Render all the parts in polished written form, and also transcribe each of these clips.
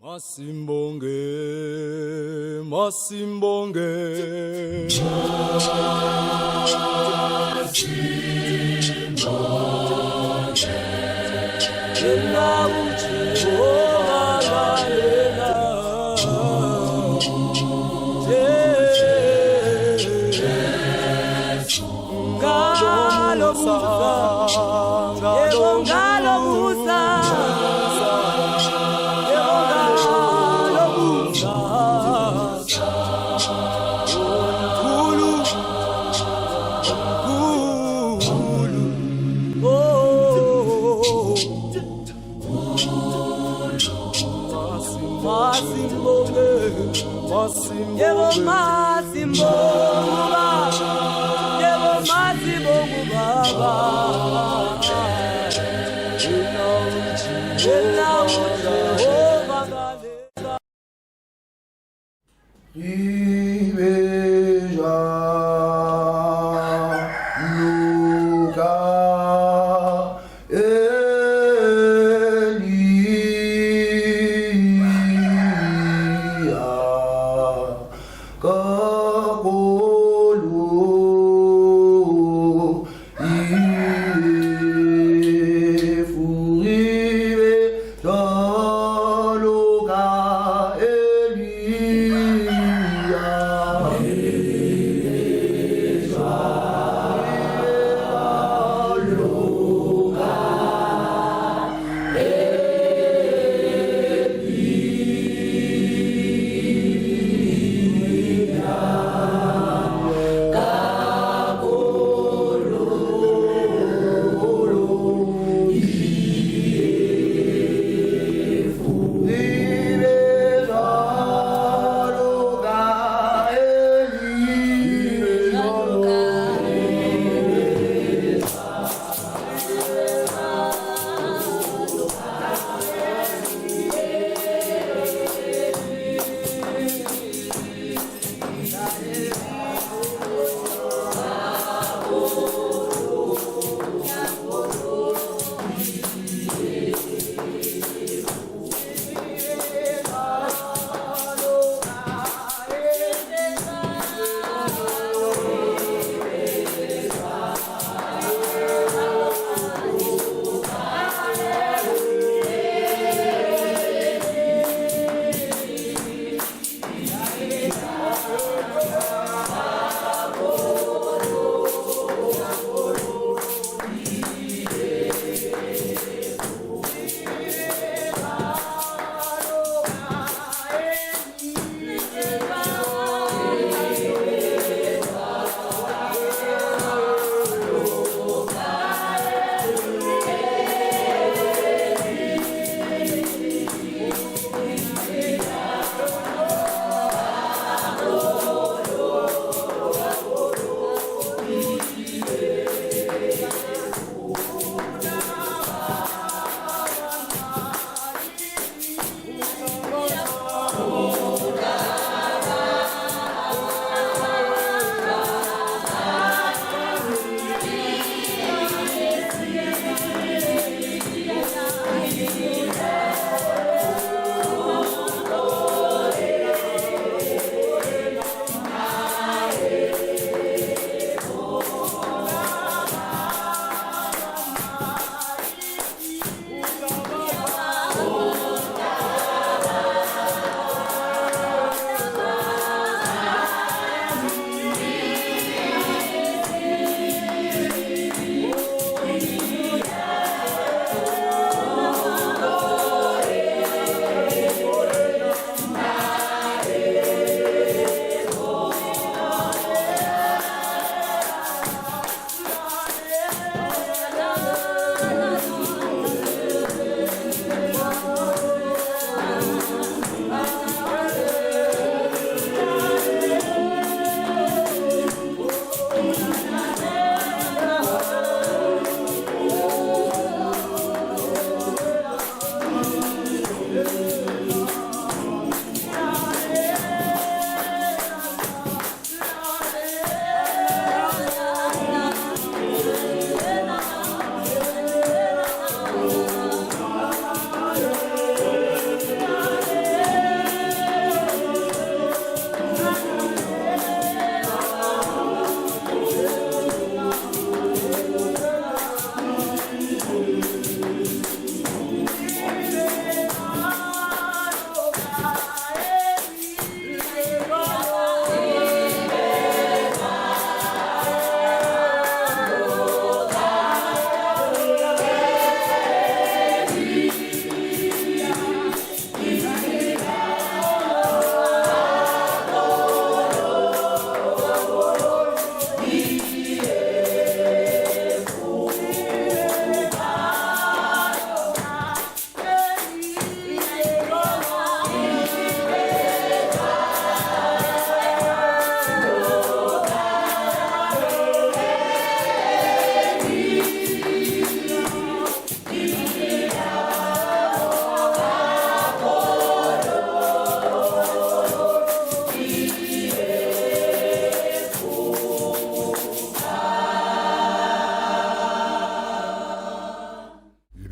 Masimbonge, masimbonge. Yena uJehova yena. Jesu. Ngalo musa, yebo ngalo musa, yebo ngalo musa. Omkhulu, omkhulu, oh. Masimbonge, yebo masimbonge baba, yebo masimbonge baba. Yena uJehova ngale.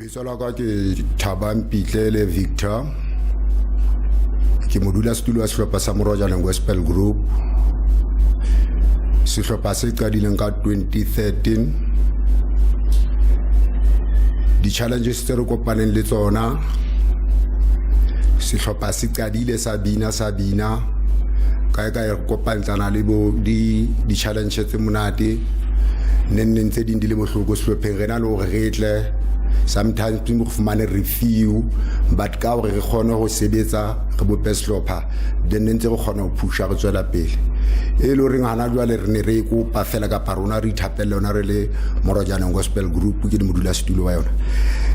Lebitso la ka ke Thabang Pitlele Victor. Ke modulasetulo wa sehlopha sa Morojaneng Gospel Group. Sehlopha se qadileng ka 2013. Di-challenges tse re kopaneng le tsona, sehlopha se qadile sa bina sa bina kae kae, re kopantsana le bo di di-challenge tse monate, neng neng tse ding di le bohloko sehlopheng. Re na le hore re tle sometimes re fumane refew, but ka hore re kgone ho sebetsa, re bope sehlopha, then ne ntse re kgona ho pusha, re tswela pele. E le horeng hana jwale re ne re e kopa fela kapa rona re ithapelle yona re le Morojaneng Gospel Group, ke le modulasetulo wa yona,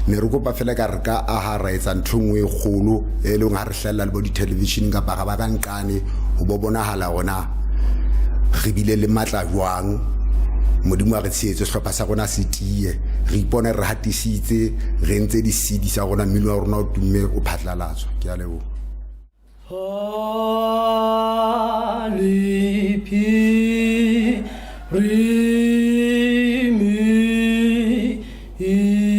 ne re kopa fela ka re ka aha ra etsa ntho e nngwe e kgolo, e leng ha re hlahella le bo di-television kapa ra ba ka nqane ho bo bonahala hore re bile le matla jwang. Modimo a re tshehetse, sehlopha sa rona se tiye, re ipone re hatisitse, re ntse di-CD sa rona, mmino wa rona o tumme, o phatlalatswa. Ke a leboha. Alipi rimi ile.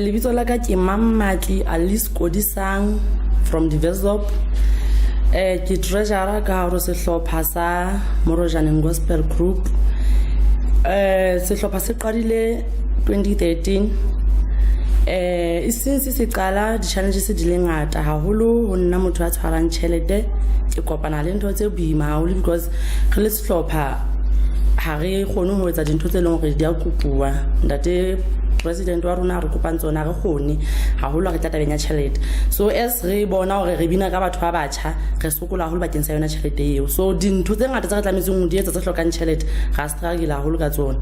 Lebitso la ka ke Mammatli Alice Kodisang from Develop. Ke treasurer ka hare sehlopha sa Morojaneng Gospel Group. Sehlopha se qadile 2013. Since se qala di-challenges di le ngata haholo ho nna motho a tshwarang tjhelete, ke kopana le ntho tse boima haholo because re le sehlopha ha re kgone ho etsa dintho tse leng hore di a kopuwa. Ntate president wa rona re kopang tsona re kgone haholo ha re tla tabeng ya tjhelete. So as re bona hore re bina ka batho ba batjha, re sokola haholo bakeng sa yona tjhelete eo. So dintho tse ngata tse re tlametseng ho di etsa tse hlokang tjhelete, ra struggle haholo ka tsona.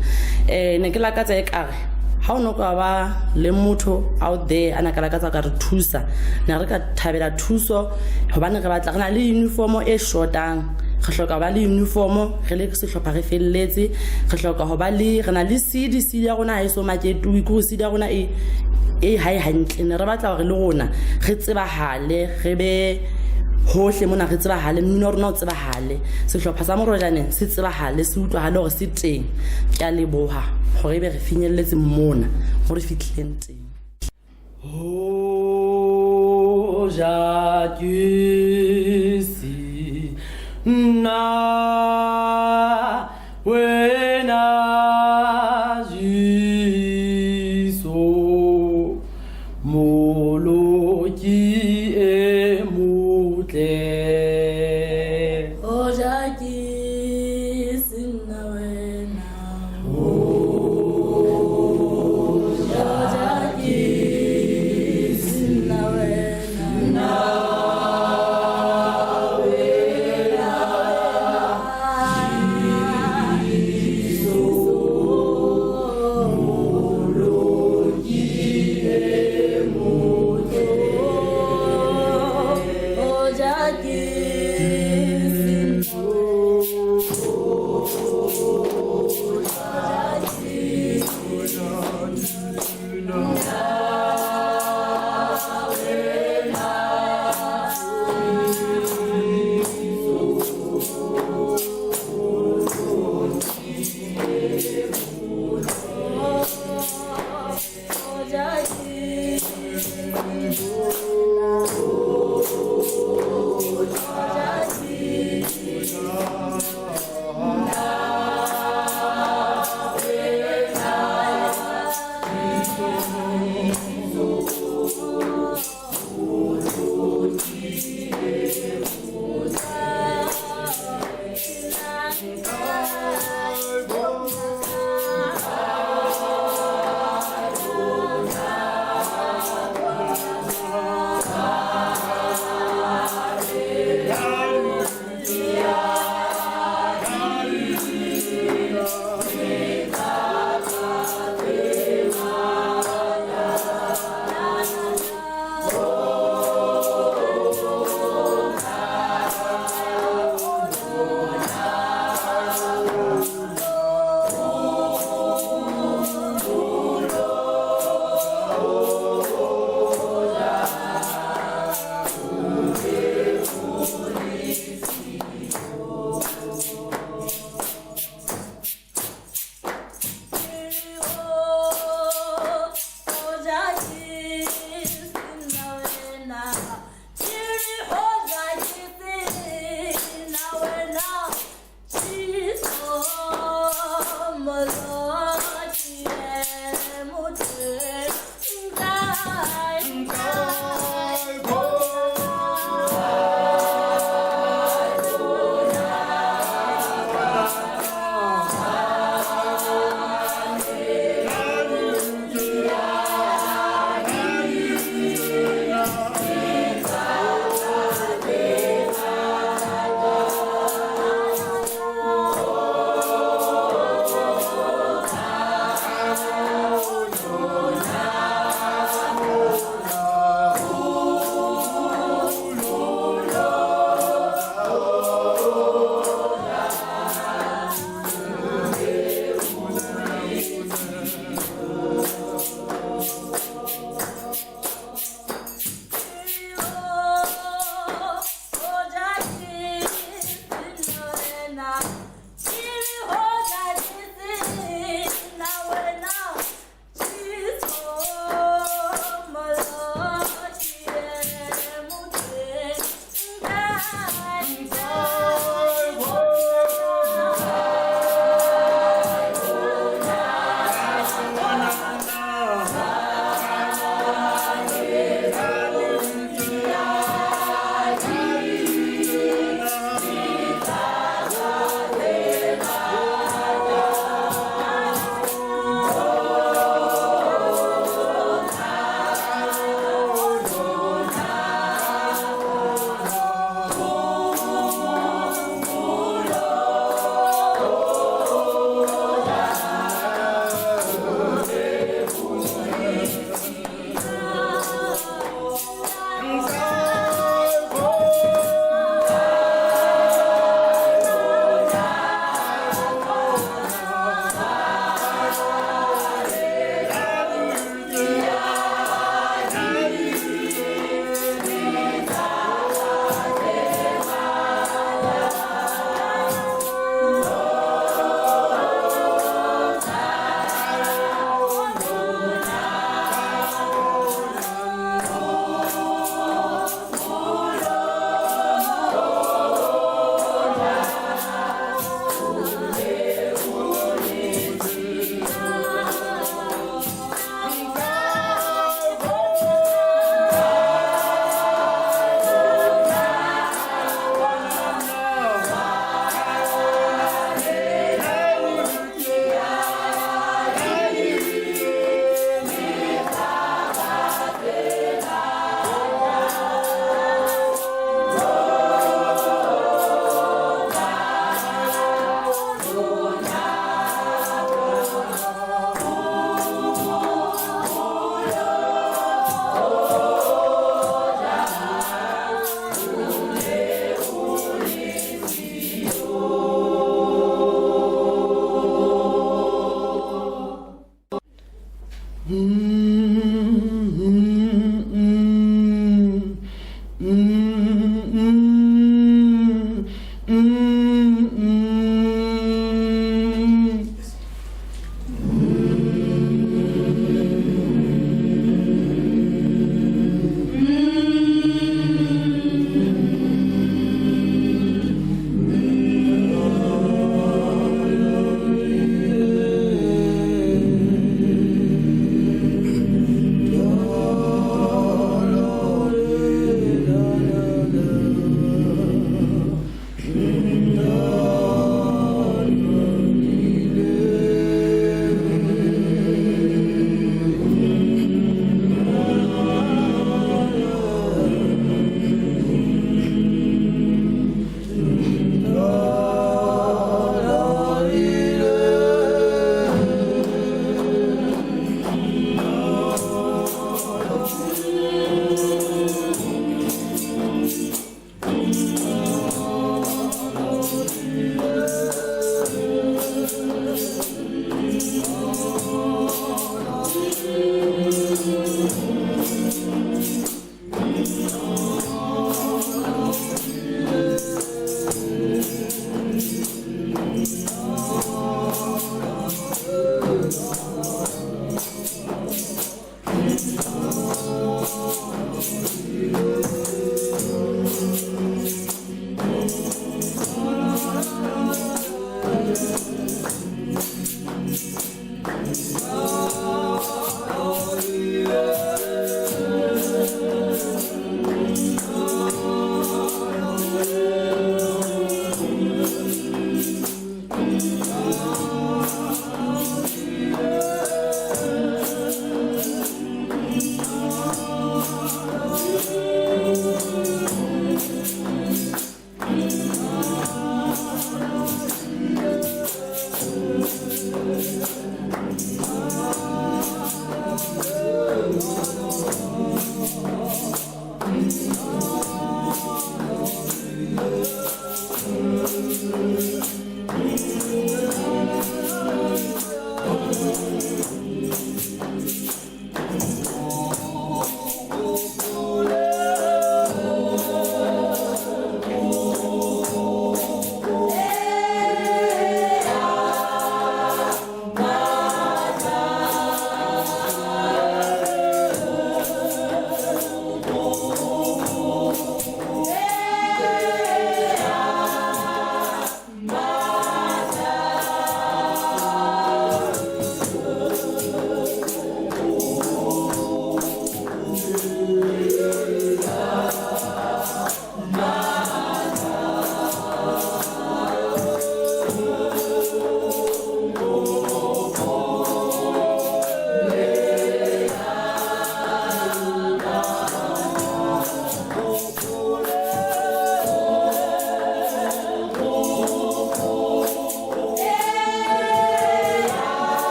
Ne ke lakatsa ekare ha o no ka ba le motho out there a na ka lakatsa ka re thusa, ne re ka thabela thuso hobane re batla re na le uniform e shortang. Re hloka ho ba le uniform, re le sehlopha re felletse, re hloka ho ba le, re na le CD, CD ya rona ha e so maketuwe, ke hore CD ya rona e e hae hantle. Ne re batla hore le rona re tsebahale, re be hohle mona, re tsebahale, mmino wa rona o tsebahale, sehlopha sa Morojaneng se tsebahale, se utlwahale hore se teng. Ke a leboha hore ebe re finyelletse mona mo re fihlileng teng. Hoja ke se na wena Jesu, Moloki e motle. Hoja ke se na wena, hoja ke se na wena, hoja ke se na.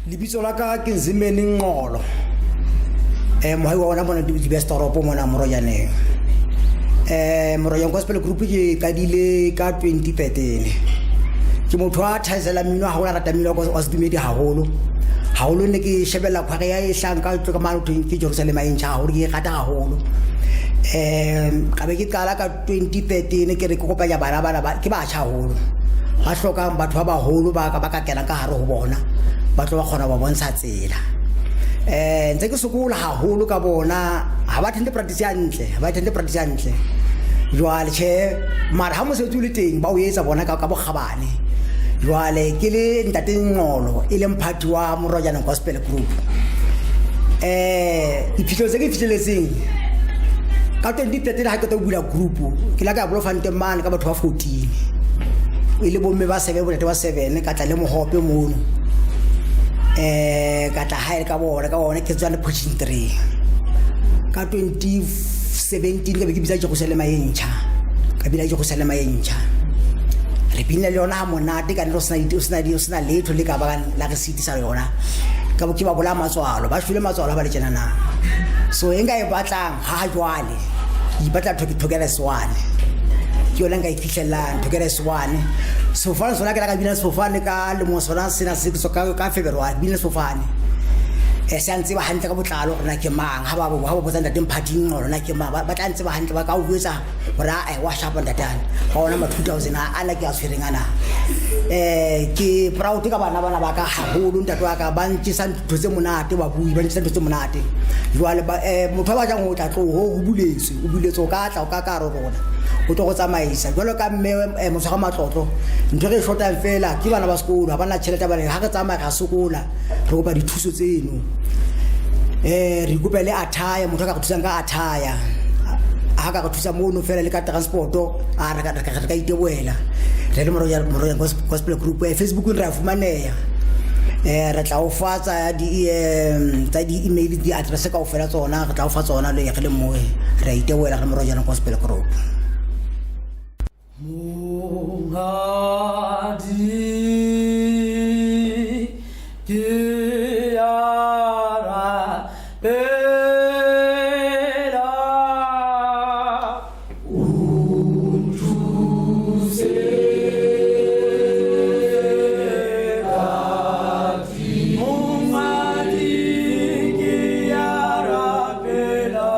Lebitso la ka ke Nzimeni Nqolo. Moahi wa ona mona Dibestoropo mona Morojaneng. Morojang Gospel Group ke qadile ka 2013. Ke motho a thahasellang mmino haholo, a ratang mmino wa sedumedi haholo haholo. Ne ke shebella khware ya e hlang ka ka mane ho thweng ke Jerusalema e ntjha haholo, ke e rata haholo. Ka be ke qala ka 2013, ke re ke kopanya bana bana ba ke batjha haholo, ba hlokang batho ba baholo ba ka kenang ka hare ho bona, ba tlo ba kgona ho ba bontsha tsela. Ntse ke sokola haholo ka bona, ha ba attend practice hantle, ha ba attend practice hantle. Jwale tjhe, mara ha mosebetsi o le teng, ba o etsa bona ka bokgabane. Jwale ke le ntate Nqolo, e leng party wa Morojana Gospel Group. Diphihlelo tse ke fihleletseng ka 2013, ha ke qeta ho bula group, ke la ka ya Bloemfontein mane ka batho ba 14, e le bomme ba seven, bontate ba seven. Ka tla le mohope mono, ka tla hae ka bona, ka bona ke tswa le Potchefstroom. Ka 2017 ka be ke bitsa Jerusalema e ntjha, ka bina Jerusalema e ntjha. Re bina le yona ha monate ka nnete, o sena letho le ka ba la re sitisa yona. Ka bo ke ba bolaya matswalo, ba shwele matswalo ha ba le tjenana. So e nka e batlang ha jwale, ke ipatla Thokela Swane, ke yona nka e fihlellang Thokela Swane. Sefofane sona ke la ka bina sefofane ka lemo sona sena se ka February, bina sefofane. Se a ntseba hantle ka botlalo gore na ke mang. Ha ba botsa ntate Mphathi Nqolo na ke mang, ba tla ntseba hantle, ba ka o jwetsa gore a wa shapa ntatane ga ona ma 2000 a ana ke a tshwereng ana. Ke proud ka bana bana ba ka haholo, ntate wa ka, ba ntjesa ntho tse monate, ba bui ba ntjesa ntho tse monate. Jwale motho a batlang ho tla tlo ho buletswe, o buletswe, o ka tla, o ka ka re rona o tlo go tsamaisa jwalo ka mme motshwara matlotlo. Ntho re e shotang fela ke bana ba sekolo, ha bana tjhelete bane ha re tsamaya ra sokola. Re kopa dithuso tseno, re ikope le attire, motho a ka re thusang ka attire, ha ka re thusa mono fela le ka transporto, a re ka itebohela re le Morojang Gospel Group. Facebook re a fumaneha, re tla o fa tsa di tsa di-email, di-address kaofela tsona re tla o fa tsona le re le mmoe. Re a itebohela re le Morojana Gospel Group. Monghadi, ke a rapela, o nthuse ka. Monghadi, ke a rapela.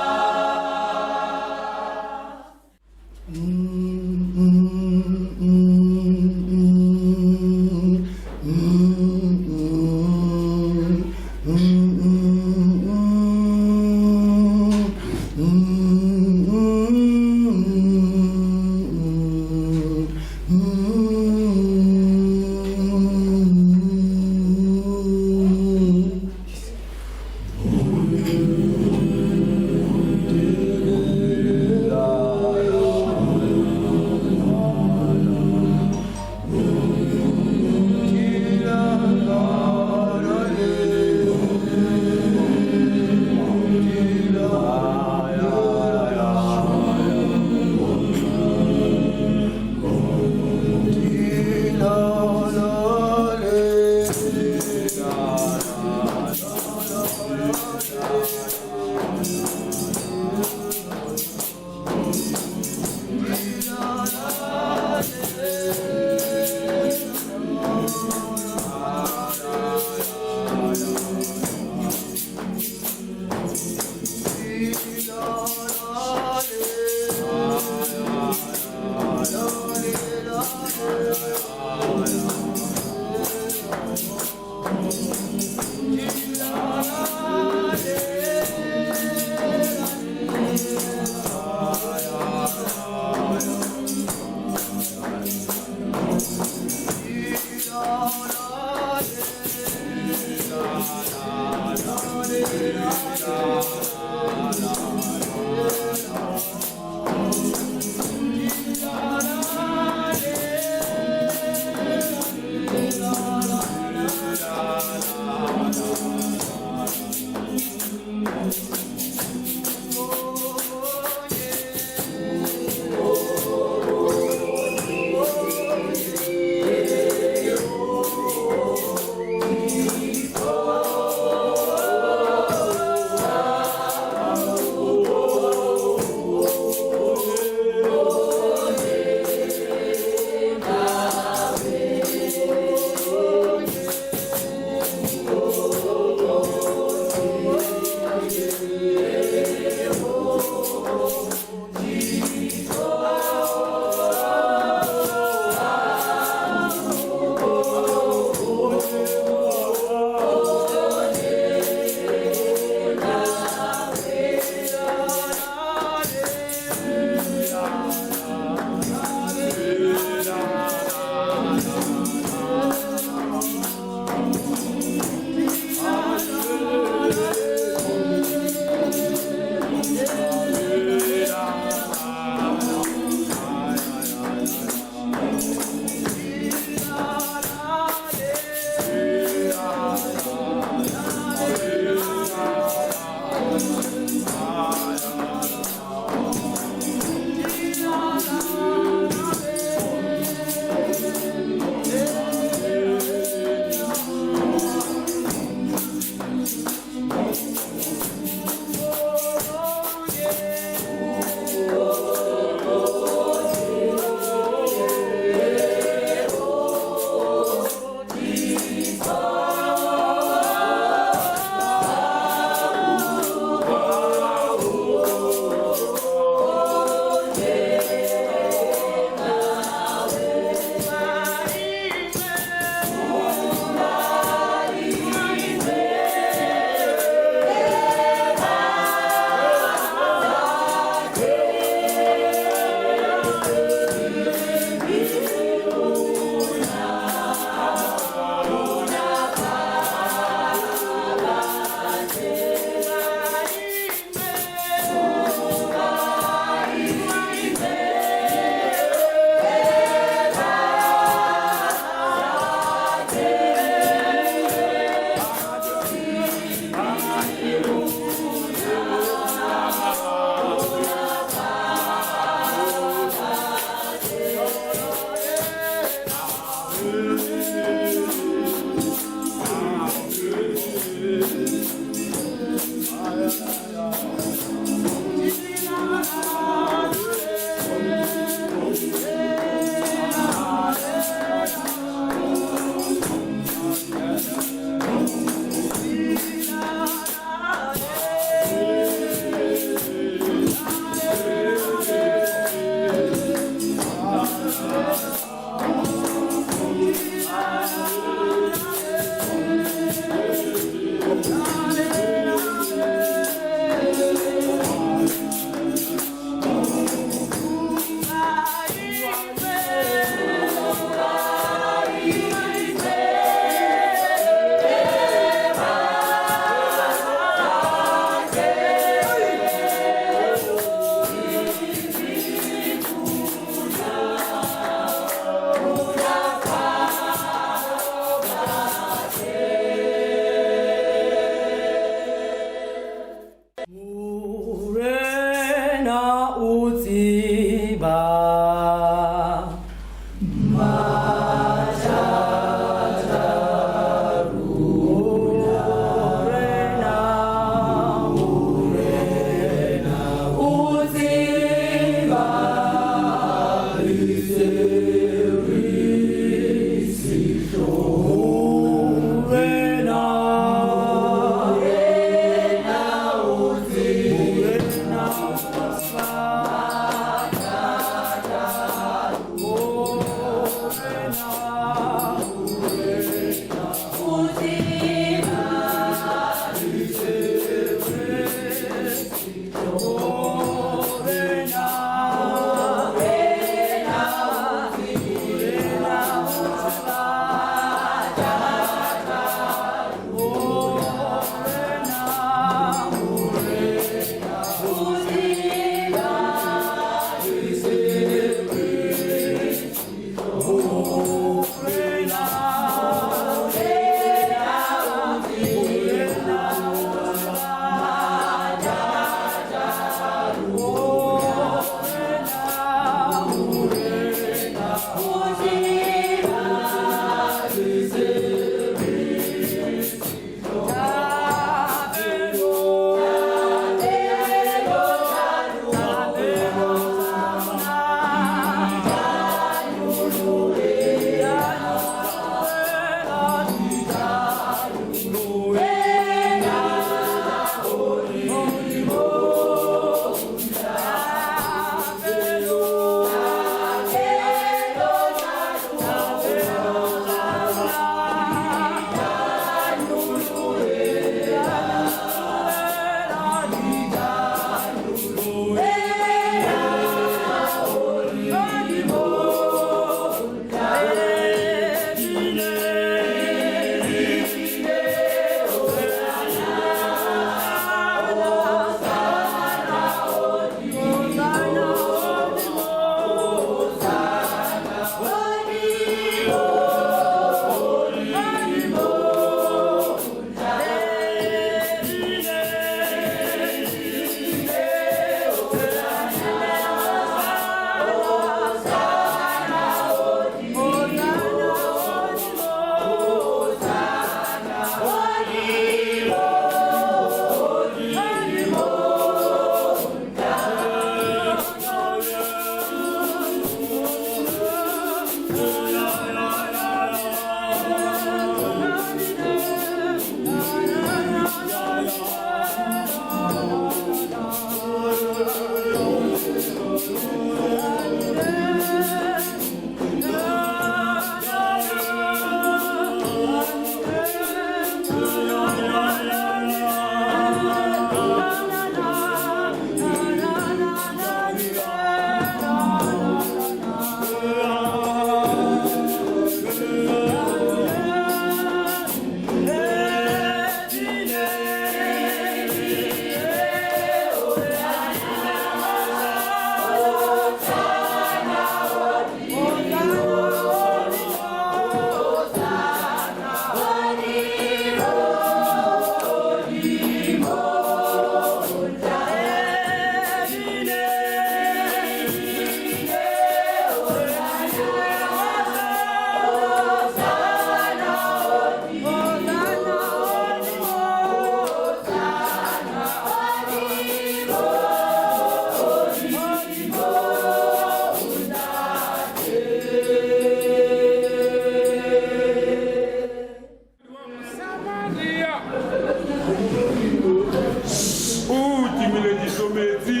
Ebile ke hlometse.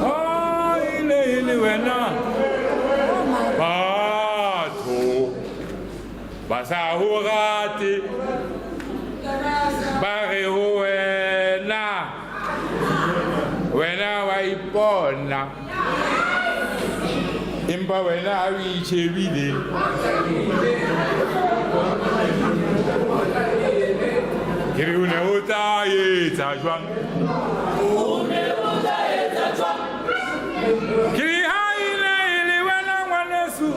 Ha e ne e le wena. Batho ba sa ho rate ba re ho wena wena wa ipona empa wena ha o itjhebile ke re o ne o tla etsa jwang ke re ha e ne e le wena ngwaneso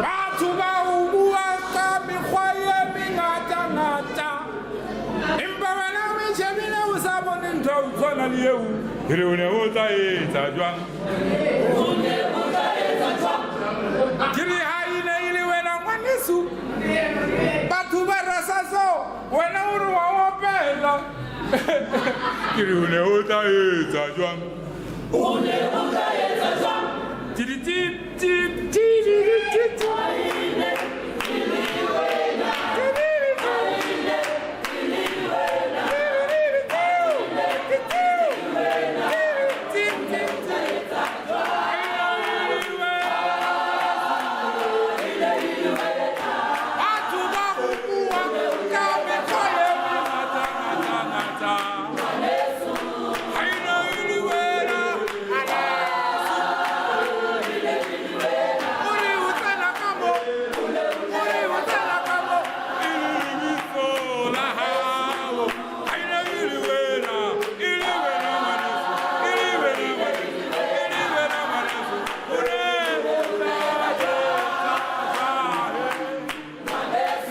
batho ba o bua ka mekgwa e mengatangata empa wena o itjhebile o sa bone ntho ya ho tshwana le eo ke re o ne o tla etsa jwang ke re ha e ne e le wena ngwaneso batho ba rasa so wena o re wa opela ke re o ne o tla etsa jwang Tiri tip tip tiri tip tip. Batho ba ho bua ka mekgwa e mengatangata-ngata. Ha e ne e le wena, o re o tsena ka mo, o re o tsena ka mo, e le lebitso la hao. Ha e ne e le wena, e le wena ngwaneso, e le wena ngwaneso, e le wena ngwaneso, o ne o tla etsa jwang?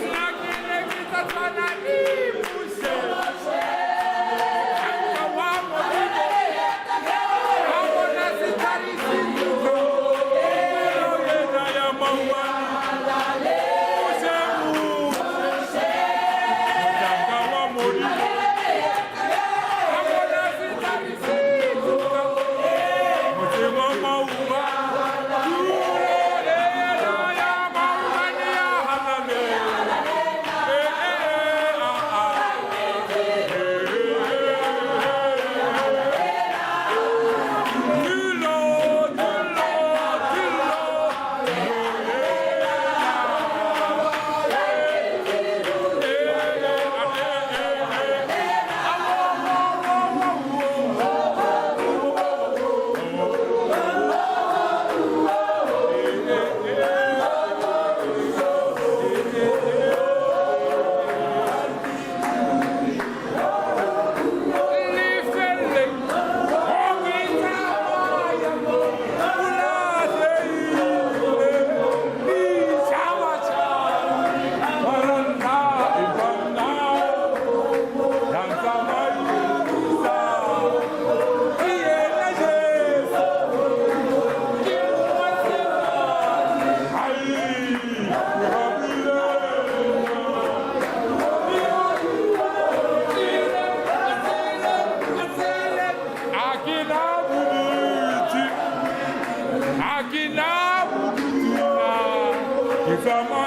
Nna ke ne ke tla tshwana le Moshe. Mohlanka wa Modimo. Ha bona setlhare se tuka, pelo ena ya maobane. Moshe, Moshe, mohlanka wa Modimo. Ha bona setlhare se tuka, motseng wa mauba. Tulo ena ya maobane ya halalela. Eh, eh, eh, ah, ah. Tulo, tulo, tulo. Lefelleng, ho ke tsamaya mo, o lahlehile. Ditjhabatjhaba, maranta e banna, ya ntsamaisa. Ke yena Jesu, ke wa tseba. Ai, o hapile. Akina bodutu, akina bodutu na, ke tsamaya.